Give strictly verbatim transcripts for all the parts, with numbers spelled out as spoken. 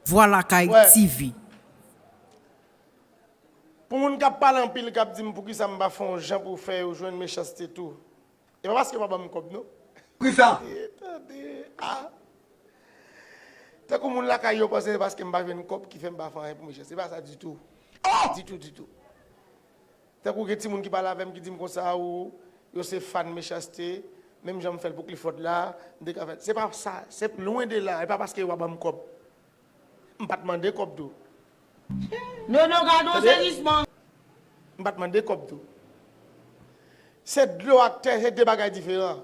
Vwa Lakay T V. Pou moun k ap pale anpil, k ap di m poukisa m pa fè yon jan pou fè yo jwenn Mechanste tou. E pa paske yo pa ban m kòb, non. Poukisa? E, tande, a. Tankou moun lakay yo panse se paske m pa jwenn kòb ki fè m pa fè anyen pou Mechanste. Se pa sa ditou. Ditou, ditou. Tankou gen timoun ki pale avè m ki di m konsa, ou, yo se fan Mechanste, menm jan m fè l pou Clifford la, m te ka fè l. Se pa sa, se lwen de la, e pa paske yo pa ban m kòb. M pa t mande kòb tou. Nono gade yon sezisman. M pa t mande kòb tou. Se dlo ak tè, se de bagay diferan.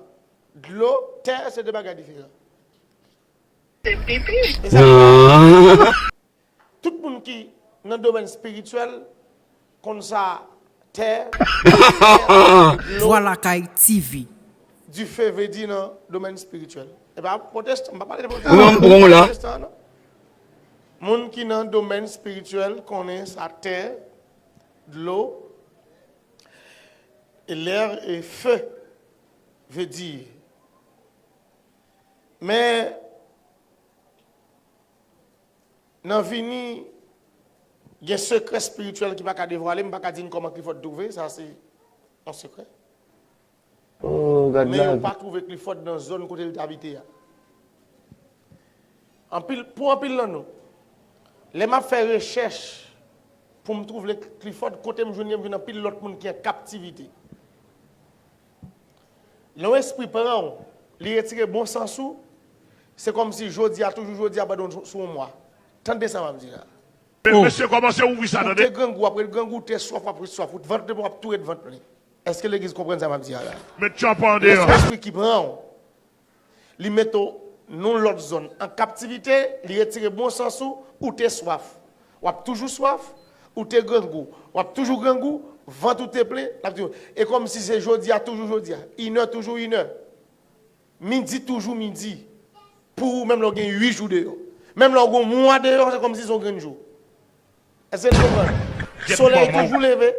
Dlo, tè, se de bagay diferan. Se pipi. E sa. Tout moun ki nan domèn espirityèl konn sa tè, dlo, Vwa Lakay T V. Dife vle di nan domèn espirityèl. E pa pwotestan, m pa pale de pwotestan. Non, m pran w la. Pwotestan, non. Moun ki nan domèn espirityèl konnen sa tè, dlo, e lè e fe vle di. Men, nan vini, gen sekrè espirityèl ki pa ka devwale, m pa ka di n kòman Clifford twouve, sa se yon sekrè. Oh, gad lavi. Men yo pa twouve Clifford nan zòn kote l te abite a. Anpil, pou anpil nan nou, lè m ap fè rechèch pou m twouve Clifford, kote m jwenn li, m jwenn anpil lòt moun ki an kaptivite. Lè yon espri pran w, li retire bon sans ou, se kòmsi jodi a, toujou jodi a, pandan sou yon mwa. Tande sa m ap di la. Men mesye kòmanse ouvri sa, tande. Ou te grangou, w ap ret grangou, ou te swaf, w ap ret swaf, ou vant plen, w ap tou ret vant plen. Èske legliz konprann sa m ap di a la? Met tchòpande an. Lespri ki pran w, li mete w nan yon lòt zòn. An kaptivite, li retire bon sans ou, ou te swaf. W ap toujou swaf, ou te grangou. W ap toujou grangou, vant ou te plen, l ap di w. E kòmsi se jodi a, toujou jodi a. Inè, toujou inè. Midi, toujou midi. Pou ou, menm lè w gen uit jou deyò. Menm lè w gen yon mwa deyò, se kòmsi se yon grenn jou. Èske n konprann? Solèy toujou leve.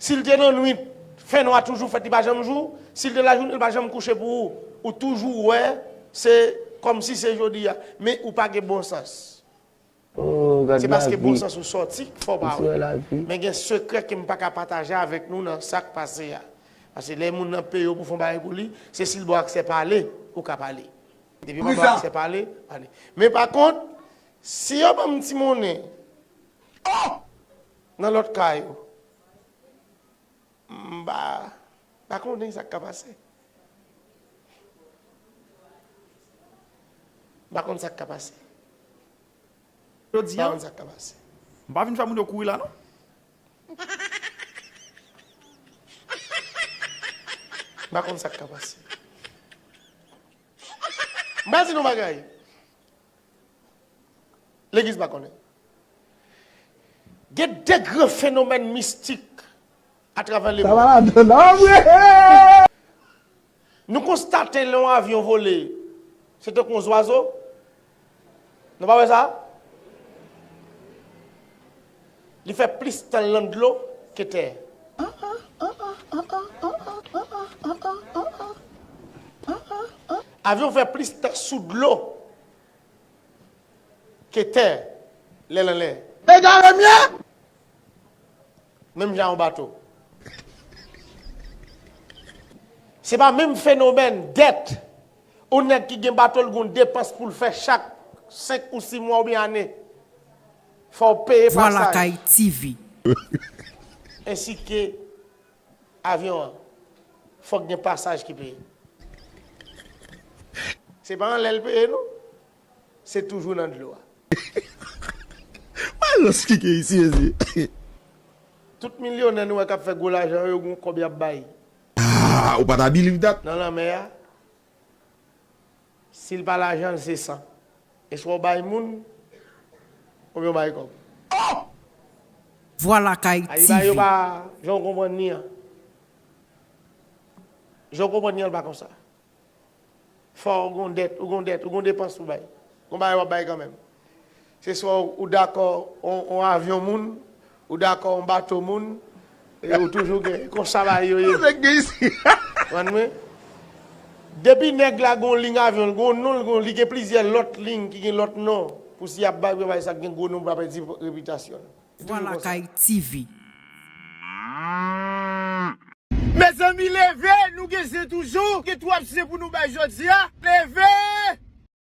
Si l te nan nwit, fènwa toujou fèt, li pa janm jou. Si l te lajounen, li pa janm kouche pou ou. Ou toujou wè, se kòmsi se jodi a. Men ou pa gen bon sans. Oh, gad lavi. Se paske bon sans ou sòti k fè w pa wè. Men gen sekrè ke m pa ka pataje avèk nou nan sa k pase a. Paske lè moun nan peye w pou fè yon bagay pou li, se si l ba w aksè pale, ou ka pale. Depi yo pa ba w aksè pale, pale. Men pa kont, si yo ban m ti monnen, oh! Nan lòt kay ou, m pa, pa konnen sa k ka pase. M pa konn sa k ka pase. Jodi a, m pa konn sa k ka pase. M pa vin fè moun yo kouri la, non. M pa konn sa k ka pase. M pral di nou bagay. Legliz pa konnen. Gen de gran fenomèn mistik atravè lemonn. Sa pa ladan nan vre. Nou konstate lè yon avyon vole, se tankou yon zwazo. Nou pa wè sa? Li fè plis tan l nan dlo ke tè. Avyon fè plis tan sou dlo ke tè lè l anlè. Egare m ye! Menm jan yon bato. Se pa menm fenomèn dèt. Yon nèg ki gen bato, l gen depans pou l fè chak senk ou sis mwa oubyen ane. Fò w peye pasaj. Vwa Lakay T V. Ensi ke avyon an, fòk gen pasaj ki peye. Se pa anlè l peye, non. Se toujou nan dlo a. Malòs ki gen isi, mesye. Tout milyonè nou wè k ap fè gwo lajan yo, yo gen yon kòb y ap bay. Ah, ou pa ta believe that? Nan lanmè a, si l pa lajan, l se san. E swa w bay moun, oubyen w bay kòb. Oh! Vwa Lakay T V. Ayiba yo pa, jan w konprann li an. Jan w konprann li an, l pa konsa. Fò w gon dèt, ou gon dèt, ou gon depans pou bay. Gon bagay w ap bay kanmenm. Se swa ou dakò on, on avyon moun, ou dakò on bato moun, e ou toujou gen. Konsa bagay yo ye. Nèg gen isi. Konprann mwen? Depi nèg la gon liy avyon, l gon non, l gon, li gen plizyè lòt liy ki gen lòt non. Pou si y ap bay, bay sa k gen gwo non, pa pèdi repitasyon l. Vwala Kay T V. Mezanmi, leve, nou gen zen toujou, gen twòp zen pou nou bay jodi a. Leve!